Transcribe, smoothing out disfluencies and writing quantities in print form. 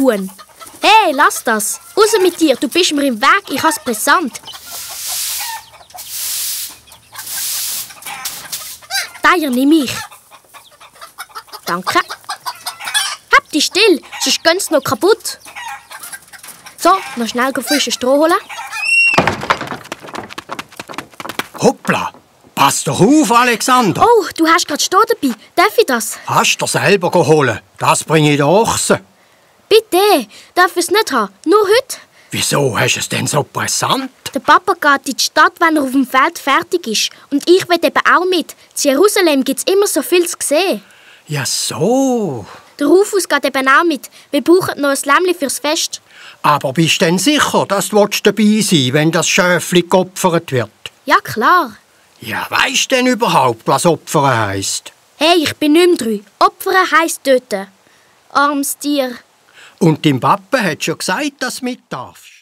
Huhn. Hey, lass das. Raus mit dir, du bist mir im Weg, ich hab's brisant. Deier nimm ich. Danke. Hab dich still, sonst geht's noch kaputt. So, noch schnell frischen Stroh holen. Hoppla! Pass doch auf, Alexander! Oh, du hast gerade Stroh dabei. Darf ich das? Hast du selber holen? Das bringe ich den Ochsen. Bitte, darf ich es nicht haben? Nur heute? Wieso hast du es denn so brisant? Der Papa geht in die Stadt, wenn er auf dem Feld fertig ist. Und ich will eben auch mit. In Jerusalem gibt es immer so viel zu sehen. Ja, so. Der Rufus geht eben auch mit. Wir brauchen noch ein Lämmchen fürs Fest. Aber bist du denn sicher, dass du dabei sein willst, wenn das Schöfli geopfert wird? Ja, klar. Ja, weisst du denn überhaupt, was Opfern heisst? Hey, ich bin nicht mehr drin. Opfern heisst töten. Armes Tier. Und dein Papa hat schon gesagt, dass du mit darfst.